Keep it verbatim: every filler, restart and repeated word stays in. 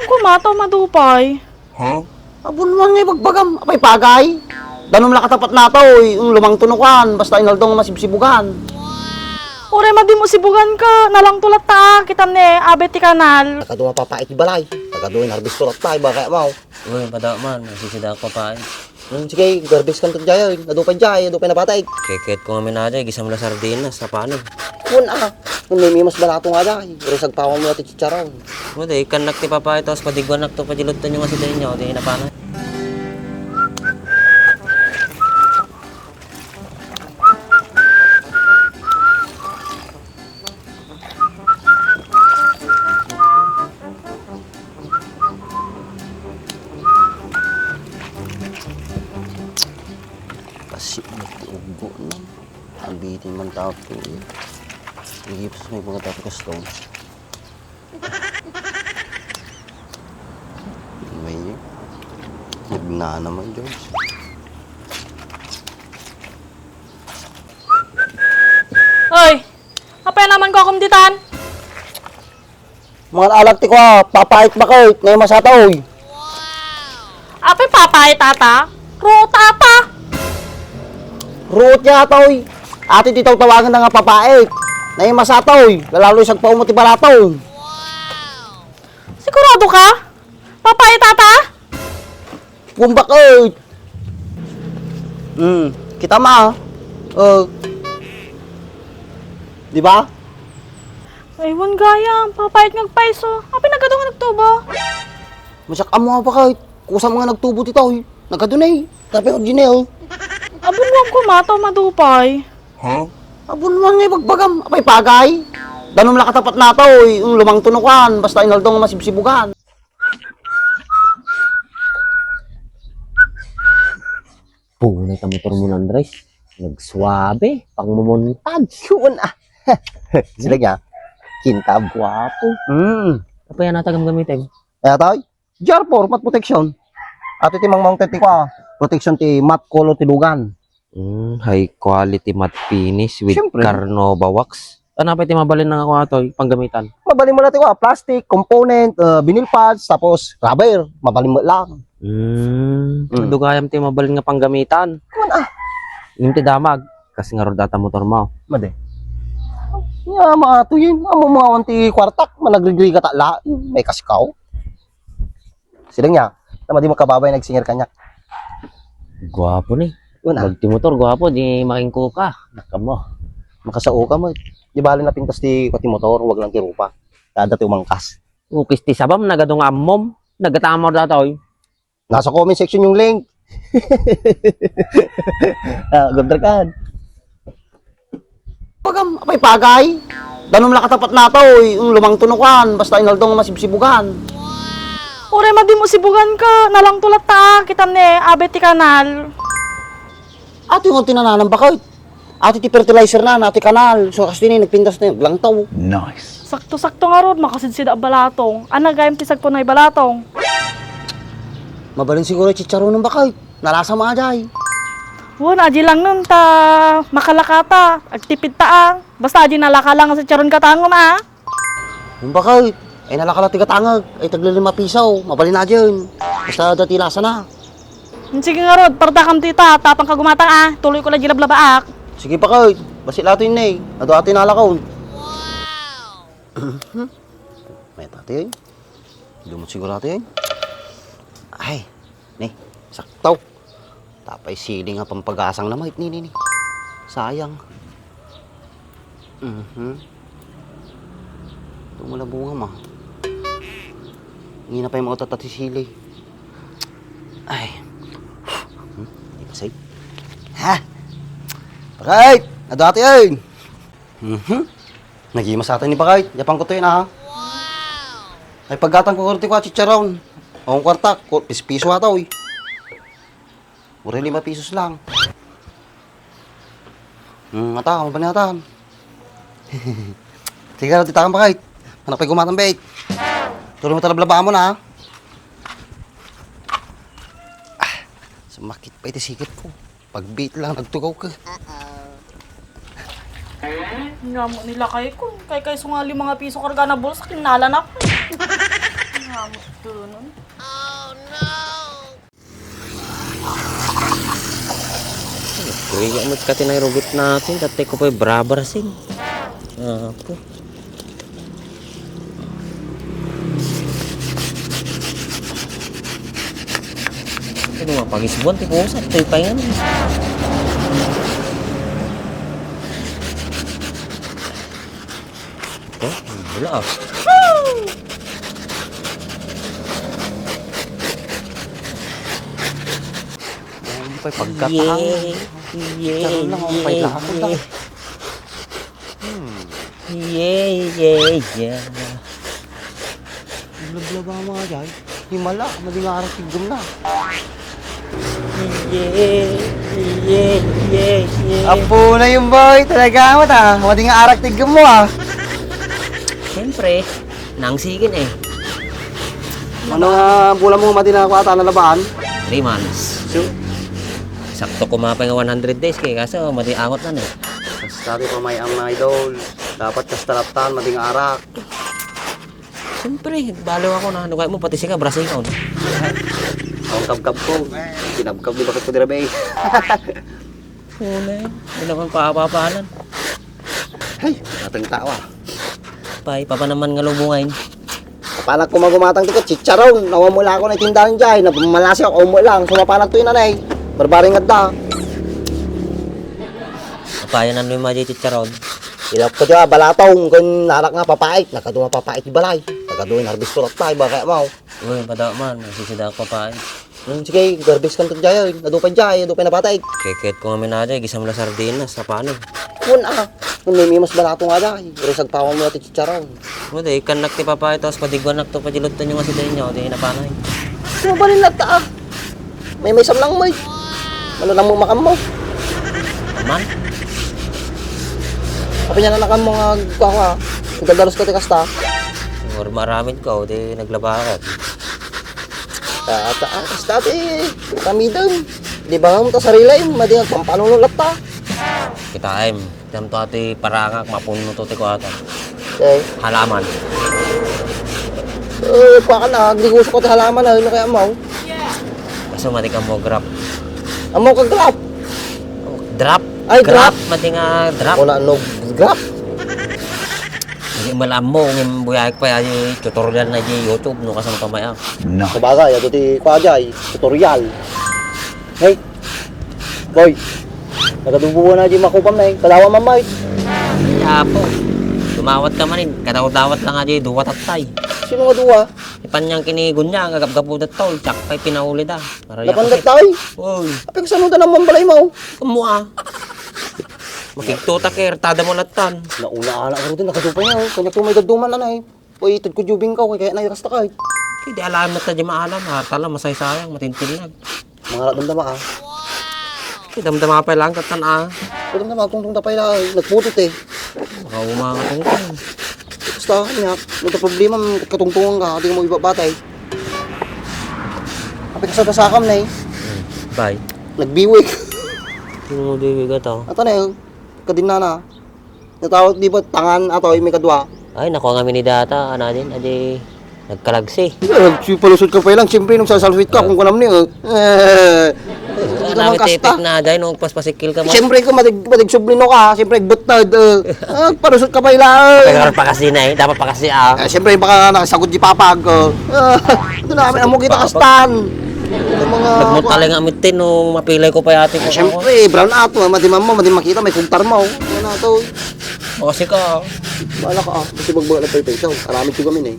Kuma, ta madupay. Huh? Abun man nga ibagbagam, apay pagay? Danum la katapat nataw, eh, lumangto no kan, basta inaldaw nga masibsibugan. Uray, madimo sibugan ka, nalangto latta, kitam ni, abi ti kanal. Tagado mapapait ti balay, tagado in harvest ko latta, iba kaya mo. Uy, pada man, masisidak pa pa. Hmm, sige, garbis kan to jay, adu pay jay, adu pay napatig. Keket ko ngamin aja, gisam la sardinas, tapano? Kun ah, kun may mas balato nga jay, pero sagpawan mo na ti chicharon. Mo, di, kanak ti papa ito, tapos padigwanak to, pajilot to yung asidin nyo, di napano. Kasi ti uggo na. Ang bitin man tao to eh. Hindi pa sa may mga tao gusto. May yun. Nagna naman, George. Oy! Apay naman ko akum ditan? Mga alag ti kwa, papait bakit? Nay masatoy. Apay papait ata? Ruot ata? Ruot ya atoy. Ati ti tawtawagan na nga papait. Nay masatoy. Lalalo isang paumo ti balato. Sigurado ka? Papait ata? Kumbak, oy! Hmm, kita ma, oh. Di ba? Ay, wan gayam. Papait nga agpaiso. Apay nagkado nga nagtubo? Masak amo nga bakit? Kusam nga nagtubo ti taoy. Nagkado na eh. Tapi original. Abunwan ko mata, madupay. Huh? Abunwan nga ibagbagam. Apay pagay? Danum la katapat nataw, eh, lumangto no kan, basta inaldaw nga masibsibugan. Punay ta motor mo, Andres. Nagsuabe, pangmumontag. Yun, ah. Sila niya. Kintab. Guwapo. Hmm. Apa yan ata gamgamitin? Eh, atay? Jar four, matte protection. Ato ti mangmounted ti kwa. Protection ti matte color ti lugan. Mm, high quality matte finish with Siyempre. Carnauba wax. Ano pa iti mabalin nga kuha to, panggamitan? Mabalin mo na ti kuha, plastic, component, uh, vinyl pads, tapos rubber. Mabalin mo lang. Mm, Mm. Dugayam ti mabalin nga panggamitan. Kuman ah. Yung ti damag, kasi nga rodata motor mo. Madi. Nga, mga tuyin, amo mga awan ti kwartak, managrigrigata la, may kasikaw. Sila niya, na madi makababay nagsinger kaniak. Guwapo ni. Una. Pag ti motor, guwapo, di makingko ka. Nakam mo. Makasao ka mo. Di bali na pintas ti, ti motor, wag lang ti rupa. Kada ti umangkas. Ukis ti sabam, nagado nga ammom. Nagatamor datoy. Nasa comment section yung link. Ah, good record. Pagam, apay pagay. Danum la katapat nataw, eh, yung lumangto no kan, basta inaldaw nga masibsibugan. Uray, madimo sibugan ka, nalangto latta, kitam ni, abi ti kanal. Ato yung tinananam bakit? Ato ti fertilizer na, na ti kanal. So, kasi ni, nagpintas na yung langtaw. Nice. Sakto-sakto nga rod, makasidsid a balatong. Ana, gayam ti sagpo na ibalatong. Mabalin siguro yung chicharon ng bakit? Nalasa mo, ajay. Wen, aji lang nun, ta makalakata. Agtipid ta, ah. Basta aji nalaka lang sa chicharon katangom, ah. Yung bakit? Ay, nalaka lang ti katangag. Ay, tagli lima piso. Mabalin na dyan. Basta dati lasa na. Hmm, sige nga rod, pardakam dita, tapang kagumatang ah, tuloy ko lang di lablabaak. Sige pa kayo, basi lato yun eh. Ado ato yung nalakaw. Wow! May tati yun. Lumot siguro ato yun. Ay, ni, sakto. Tapay siling nga pampagasang na, mait, ni, ni, ni. Sayang. Mhm. Tumula bunga, ma. Ngina pa'y mautatat ti sili. Ay. Hmm? Di pa say? Ha? Pakay! Adati ay! Mhm. Nagimas ata ni Pakay. Yapang ko to yun, ha? Ay, paggatang ko ti kwa chicharon. O, ang kwarta, ko, pispiso ata, uy. Uray lima pisos lang. Hmm, ata, ano ba na ata? Sige, titakan pa kahit. Anak pa'y gumatang, bait. Tuloy mo talablabaan mo na, ha? Ah, sumakit pa iti sikit ko. Pagbit lang, nagtugaw ka. Nga mo nila kay ko. Kay kay sungali mga piso karga na bulsa, kinala na. Amot ko nun. Kuya, amat ka tinay rugit natin, tatay ko pa'y brabrasin. Apo. Ano nga, pagisbuan, ti pusa, ti paingan. Oh, wala ah. Ay, pa'y pagkatang. Yay! Yay! Karon lang, oh, pa'y Yay! Lakad, ah. Yay! Hmm. Yay! Yay! Yeah! Blablaba mga jay. Himala, madi nga arak ti iggem na. Yay! Yay! Yay! Yay! Apo na yung boy, talaga mo ta. Madi nga arak ti iggem mo ah. Siyempre, nang sigin eh. Ano nga bulan mo madi na kuwata na labaan? Three months. So, sakto ko mapay nga one hundred days kay kaso madi angot na eh. Basta di pa may ang mga idol. Dapat kas talatan, madi nga arak. Siyempre, baliw ako na. Ano kaya mo, pati sika, brasing ka. Ang kabkab ko. Kinabkab ni bakit ko dira, bay. Una yun. Hindi naman papapanan. Ay, atang tao ah. Pay, papa naman nga lubungain. Kapanak ko magumatang ti chicharon. Nawa mo lang ako na tindahan dyan. Namalasi ako, umo lang. Sumapanak to yun, anay. Barbaring adda. Kapayanan mo yung mga chicharon. Ilap ko dyan, balatong. Kung narak nga, papait. Nakaduma papait di balay. Nakaduma yung harvest ko, laptay. Bakit mo? Uy, pada man. Nasisida ako papait. Hmm, sige, garbis kan to jay, adu pay jay, adu pay nabatek. Keket ko nga minada, gisam la sardinas, sa paano? Kun ah, kun may mimas balato nga jay, pero sagpawan mo ti chicharon. Mo, di, kanak ti papa, tapos padigwanak to, pajilot to yung asidin nyo, di napanay. Ano ba rin nata ah? May may samlang mo eh. Ano lang mo makan mo? Man? Apa niya na nakan mo nga, kuha ko ah. Igadaros ka ti kasta. Or maramid ko, di naglaba ako. Ah, ta-, ah, basta ti, kami dun. Di ba nga mo ta sarili, madi nga pampanuno latta. Kita em, dam to ati parangak, mapuno to ti kuwata. Okay. Halaman. Eh, pa ka na, agnegosyok ka ti halaman, ano kaya mo? Kaso madi ka mo grab. Amo ka grab? Drop? Ay, grab, drop. Madi nga drop. Wala no grab. Hindi malam mo, ngem buyaik pa yan, yung tutorial na di YouTube, no, kasang pamaya. No. Sabagay, ato ti pa jay, tutorial. Hey, boy, nagadubuan na di makupam na eh. Kalawa man, boy. Apo, dumawat ka man eh. Kadawat-dawat lang nga di, duwa tattay. Sino nga duwa? Ipan niyang kinigun niya, ang gagapgapu datto, tsak pa'y pinauli da. Aray, Napandat ako. Tayo? Uy. Apay, kasano da naman balay mo? Kamu ah. Makigtutak eh, retada mo natan. Nauna anak ko rin, nakadupay niya, oh. Kanya ko may daduman, anay. Uy, itod ko jubing ka, kaya na yung kasta ka, eh. Kaya di alam na tayo maalam, ha? Tala, masaysayang, matintinag. Mga anak damdama, ah. Kaya damdama pa lang, katan, ah. Kaya damdama, tungtong tapay lang, eh. Nagputot, eh. Makauma ka tungtong. Basta, kanya, may problema, katungtungan ka, di mo ibabatay. Apay ka sa kasakam na, eh. Bye. Nagbiwik. Sino mo biwik ato? Ato na, eh. Kadin na na. Natawag di ba tangan ato, yung may kadwa? Ay, naku, ang amin ni data, ano din, adi, nagkalagsi. Eh, si palusot ka pa lang, siyempre, nung sasalfit ka, kung kunam niya, eh. Eh, Ano, ano, tipik na, dahil nung paspasikil ka mo. Siyempre, kung matig-, matigsubli no ka, siyempre, gutad, eh. Ah, palusot ka pa lang. Pero pa kasi na eh, dapat pa kasi, ah. Eh, siyempre, baka nakasagot di papag, oh. Ah, ito na, amo kita kastan. Yung mga Nagmuntaling amitin, no, mapilay ko pa yati ko. Siyempre, brown out mo, madi man mo, madi makita, may kugtar mo. Ano na to? O, kasi ka. Wala ka, ah. Kasi magbaga na pa yung pension. Aramid ko kami na eh.